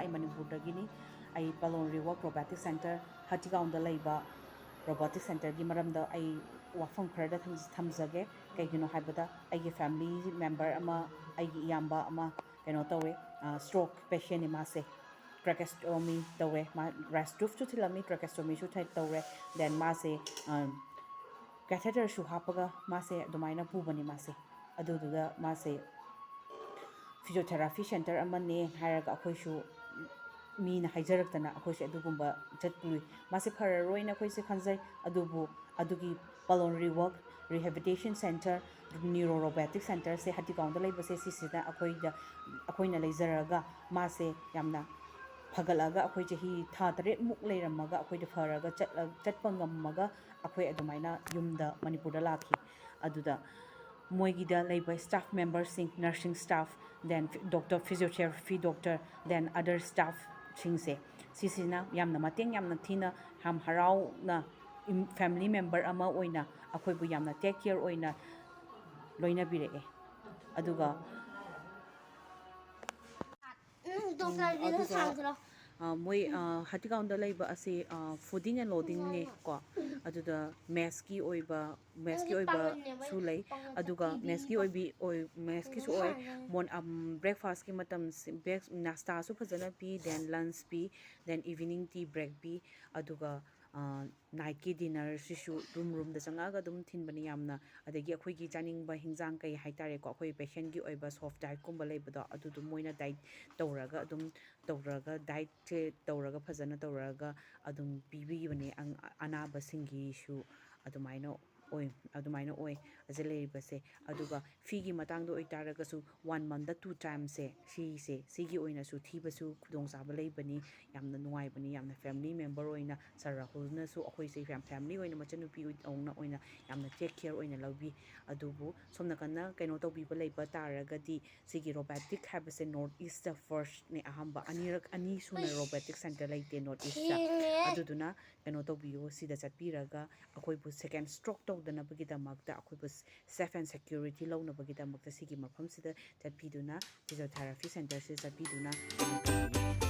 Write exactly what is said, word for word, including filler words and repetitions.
ꯑꯩ ꯃꯅꯤꯄꯨꯔꯗꯒꯤꯅꯤ꯫ ꯑꯩ ꯄꯂꯣꯟ ꯔꯤꯋꯔꯛ robotic centre ꯍꯇꯤꯒꯥꯎꯟꯗ ꯂꯩꯕ ꯔꯣꯕꯣꯇꯤꯛ ꯁꯦꯟꯇꯔꯒꯤ ꯃꯔꯝꯗ ꯑꯩ ꯋꯥꯐꯝ ꯈꯔꯗ ꯊꯝ- ꯊꯝꯖꯒꯦ꯫ ꯀꯩꯒꯤꯅꯣ ꯍꯥꯏꯕꯗ ꯑꯩꯒꯤ ꯐꯦꯃꯤꯂꯤ ꯃꯦꯝꯕꯔ ꯑꯃ, ꯑꯩꯒꯤ ꯏꯌꯥꯝꯕ ꯑꯃ ꯀꯩꯅꯣ ꯇꯧꯋꯦ, ꯁ꯭ꯇ꯭ꯔꯣꯛ ꯄꯦꯁꯦꯟꯅꯤ ꯃꯥꯁꯦ꯫ ꯇ꯭ꯔꯦꯀꯦꯁꯇꯣꯃꯤ ꯇꯧꯔꯦ, ꯃꯥ ꯔꯥꯏꯁ ꯇ꯭ꯔꯨꯐꯁꯨ ꯊꯤꯜꯂꯝꯃꯤ, ꯇ꯭ꯔꯦꯀꯦꯁꯇꯣꯃꯤꯁꯨ ꯊ- ꯇꯧꯔꯦ꯫ ꯗꯦꯟ ꯃꯥꯁꯦ ꯀꯦꯊꯦꯇꯔꯁꯨ ꯍꯥꯞꯄꯒ ꯃꯥꯁꯦ ꯑꯗꯨꯃꯥꯏꯅ ꯄꯨꯕꯅꯤ ꯃꯥꯁꯦ꯫ ꯑꯗꯨꯗꯨꯒ ꯃꯥꯁꯦ ꯐꯤꯖꯤꯌꯣꯊꯦꯔꯥꯄꯤ ꯁꯦꯟꯇꯔ ꯑꯃꯅꯦ ꯍꯥꯏꯔꯒ ꯑꯩꯈꯣꯏꯁꯨ ꯃꯤꯅ ꯍꯥꯏꯖꯔꯛꯇꯅ ꯑꯩꯈꯣꯏꯁꯦ ꯑꯗꯨꯒꯨꯝꯕ ꯆꯠꯂꯨꯏ꯫ ꯃꯥꯁꯦ ꯐꯔꯔꯣꯏꯅ ꯑꯩꯈꯣꯏꯁꯦ ꯈꯟꯖꯩ, ꯑꯗꯨꯕꯨ ꯑꯗꯨꯒꯤ ꯄꯂꯣꯟ ꯔꯤꯋꯔꯛ ꯔꯤꯍꯦꯕꯤꯂꯤꯇꯦꯁꯟ ꯁꯦꯟꯇꯔ, ꯅ꯭ꯌꯨꯔꯣ ꯔꯣꯕꯣꯇꯤꯛ ꯁꯦꯟꯇꯔꯁꯦ ꯍꯇꯤꯒꯥꯎꯟꯗ ꯂꯩꯕꯁꯦ, ꯁꯤꯁꯤꯗ ꯑꯩꯈꯣꯏꯗ, ꯑꯩꯈꯣꯏꯅ ꯂꯩꯖꯔꯒ ꯃꯥꯁꯦ ꯌꯥꯝꯅ ꯐꯒꯠꯂꯒ ꯑꯩꯈꯣꯏ ꯆꯍꯤ ꯊꯥ ꯇꯔꯦꯠꯃꯨꯛ ꯂꯩꯔꯝꯃꯒ ꯑꯩꯈꯣꯏꯗ ꯐꯔꯒ ꯆꯠꯂ- ꯆꯠꯄ ꯉꯝꯃꯒ ꯑꯩꯈꯣꯏ ꯑꯗꯨꯃꯥꯏꯅ ꯌꯨꯝꯗ ꯃꯅꯤꯄꯨꯔꯗ ꯂꯥꯛꯈꯤ꯫ ꯑꯗꯨꯗ ꯃꯣꯏꯒꯤꯗ ꯂꯩꯕ ꯁ꯭ꯇꯥꯐ ꯃꯦꯝꯕꯔꯁꯤꯡ, ꯅꯔꯁꯤꯡ staff, then doctor, physiotherapy doctor, then other ꯁ꯭ꯇꯥꯐꯁꯤꯡꯁꯦ, ꯁꯤꯁꯤꯅ ꯌꯥꯝꯅ ꯃꯇꯦꯡ ꯌꯥꯝꯅ ꯊꯤꯅ, ꯌꯥꯝ ꯍꯔꯥꯎꯅ, ꯏꯝ- ꯐꯦꯃꯤꯂꯤ ꯃꯦꯝꯕꯔ ꯑꯃ ꯑꯣꯏꯅ ꯑꯩꯈꯣꯏꯕꯨ ꯌꯥꯝꯅ ꯇꯦꯛ ꯀꯦꯌꯔ ꯑꯣꯏꯅ ꯂꯣꯏꯅꯕꯤꯔꯛꯑꯦ꯫ ꯑꯗꯨꯒ ꯎꯝ, ꯗꯣꯛꯇꯔꯒꯤꯗꯣ ꯑꯗꯨꯒ, ꯁꯥꯡꯗ꯭ꯔꯣ? ꯑ, ꯃꯣꯏ, ꯑ, ꯍꯇꯤꯒꯥꯎꯟꯗ ꯂꯩꯕ ꯑꯁꯤ, ꯑ, ꯐꯨꯗꯤꯡ ꯑꯦꯟ ꯂꯣꯗꯤꯡꯅꯦ ꯀꯣ꯫ ꯑꯗꯨꯗ ꯃꯦꯁꯀꯤ ꯑꯣꯏꯕ, ꯃꯦꯁꯀꯤ ꯅꯪꯗꯤ ꯑꯣꯏꯕꯁꯨ ꯄꯥꯡꯒꯜꯅꯦꯕ, ꯂꯩ꯫ ꯄꯥꯡꯒꯜ ꯑꯗꯨꯒ ꯆꯠꯄꯤꯗꯤ ꯃꯦꯁꯀꯤ ꯀꯣ꯫ ꯑꯣꯏꯕꯤ ꯑꯣꯏ ꯃꯦꯁꯀꯤꯁꯨ ꯑꯣꯏ꯫ ꯎꯝ꯫ ꯃꯣꯔ- ꯑꯝ, ꯕ꯭ꯔꯦꯛꯐꯥꯁꯀꯤ ꯃꯇꯝꯁꯤ, ꯕ꯭ꯔꯦꯛ- ꯅꯥꯁꯇꯥꯁꯨ ꯐꯖꯅ ꯄꯤ, ꯗꯦꯟ ꯂꯟꯁ ꯄꯤ, ꯗꯦꯟ ꯏꯚꯤꯅꯤꯡ ꯇꯤ ꯕ꯭ꯔꯦꯛ ꯄꯤ꯫ ꯑꯗꯨꯒ, ꯑ, ꯅꯥꯏꯠꯀꯤ ꯗꯤꯅꯔꯁꯤꯁꯨ ꯔꯨꯝ ꯔꯨꯝꯗ ꯆꯪꯉꯛꯑꯒ ꯑꯗꯨꯝ ꯊꯤꯟꯕꯅꯤ ꯌꯥꯝꯅ꯫ ꯑꯗꯒꯤ ꯑꯩꯈꯣꯏꯒꯤ ꯆꯥꯅꯤꯡꯕ ꯍꯤꯟꯖꯥꯡ ꯀꯩ ꯍꯥꯏꯇꯥꯔꯦꯀꯣ, ꯑꯩꯈꯣꯏ ꯄꯦꯁꯦꯟꯒꯤ ꯑꯣꯏꯕ ꯁꯣꯐ ꯗꯥꯏꯠꯀꯨꯝꯕ ꯂꯩꯕꯗꯣ, ꯑꯗꯨꯗꯣ ꯃꯣꯏꯅ ꯗꯥꯏꯠ ꯇꯧꯔꯒ ꯑꯗꯨꯝ ꯇꯧꯔꯒ, ꯗꯥꯏꯠꯁꯦ ꯇꯧꯔꯒ ꯐꯖꯅ ꯇꯧꯔꯒ ꯑꯗꯨꯝ ꯄꯤꯕꯤꯕꯅꯦ ꯑꯪ- ꯑꯅꯥꯕꯁꯤꯡꯒꯤꯁꯨ꯫ ꯑꯗꯨꯃꯥꯏꯅ ꯑꯣꯏ, ꯑꯗꯨꯃꯥꯏꯅ ꯑꯣꯏ ꯑꯁꯤ ꯂꯩꯔꯤꯕꯁꯦ꯫ ꯑꯗꯨꯒ ꯐꯤꯒꯤ ꯃꯇꯥꯡꯗ ꯑꯣꯏꯇꯥꯔꯒꯁꯨ, ꯋꯥꯟ ꯃꯟꯗ ꯇꯨ ꯇꯥꯏꯝꯁꯦ, ꯁꯤꯁꯦ, ꯁꯤꯒꯤ ꯑꯣꯏꯅꯁꯨ ꯊꯤꯕꯁꯨ ꯈꯨꯗꯣꯡꯆꯥꯕ ꯂꯩꯕꯅꯤ꯫ ꯌꯥꯝꯅ ꯅꯨꯡꯉꯥꯏꯕꯅꯤ, ꯌꯥꯝꯅ ꯐꯦꯃꯤꯂꯤ ꯃꯦꯝꯕꯔ ꯑꯣꯏꯅ ꯁꯥꯔ ꯔꯥꯍꯨꯜꯅꯁꯨ ꯑꯩꯈꯣꯏꯁꯦ ꯌꯥꯝ ꯐꯦꯃꯤꯂꯤ ꯑꯣꯏꯅ, ꯃꯆꯟꯅꯨꯄꯤ ꯑꯣꯏ- ꯗꯧꯅ ꯑꯣꯏꯅ ꯌꯥꯝꯅ ꯇꯦꯛ ꯀꯦꯌꯔ ꯑꯣꯏꯅ ꯂꯧꯕꯤ꯫ ꯑꯗꯨꯕꯨ ꯁꯣꯝ ꯅꯥꯀꯟꯅ ꯀꯩꯅꯣ ꯇꯧꯕꯤꯕ ꯂꯩꯕ ꯇꯥꯔꯒꯗꯤ, ꯁꯤꯒꯤ ꯔꯣꯕꯣꯇꯤꯛ ꯍꯥꯏꯕꯁꯦ ꯅꯣꯔꯠ ꯏꯁꯇ ꯐꯥꯔꯁꯅꯦ, ꯑꯍꯥꯝꯕ꯫ ꯑꯅꯤꯔꯛ, ꯑꯅꯤ ꯁꯨꯅ ꯔꯣꯕꯣꯇꯤꯛ ꯁꯦꯟꯇꯔ ꯂꯩꯇꯦ ꯅꯣꯔꯠ ꯏꯁꯇ꯫ ꯊꯦꯡꯉꯦ꯫ ꯑꯗꯨꯗꯨꯅ ꯀꯩꯅꯣ ꯇꯧꯕꯤꯌꯨ, ꯁꯤꯗ ꯆꯠꯄꯤꯔꯒ ꯑꯩꯈꯣꯏꯕꯨ ꯁꯦꯀꯦꯟ ꯁ꯭ꯇ꯭ꯔꯣꯛ ꯇꯧꯗꯅꯕꯒꯤꯗꯃꯛꯇ, ꯑꯩꯈꯣꯏꯕꯨ ꯁꯦꯐ ꯑꯦꯟ ꯁꯦꯀ꯭ꯌꯨꯔꯤꯇꯤ ꯂꯧꯅꯕꯒꯤꯗꯃꯛꯇ ꯁꯤꯒꯤ ꯃꯐꯝꯁꯤꯗ ꯆꯠꯄꯤꯗꯨꯅ, ꯐꯤꯖꯤꯌꯣꯊꯦꯔꯥꯄꯤ ꯁꯦꯟꯇꯔꯁꯤꯗ ꯆꯠꯄꯤꯗꯨꯅ ꯀꯩꯅꯣ ꯇꯧꯕꯤꯌꯨ꯫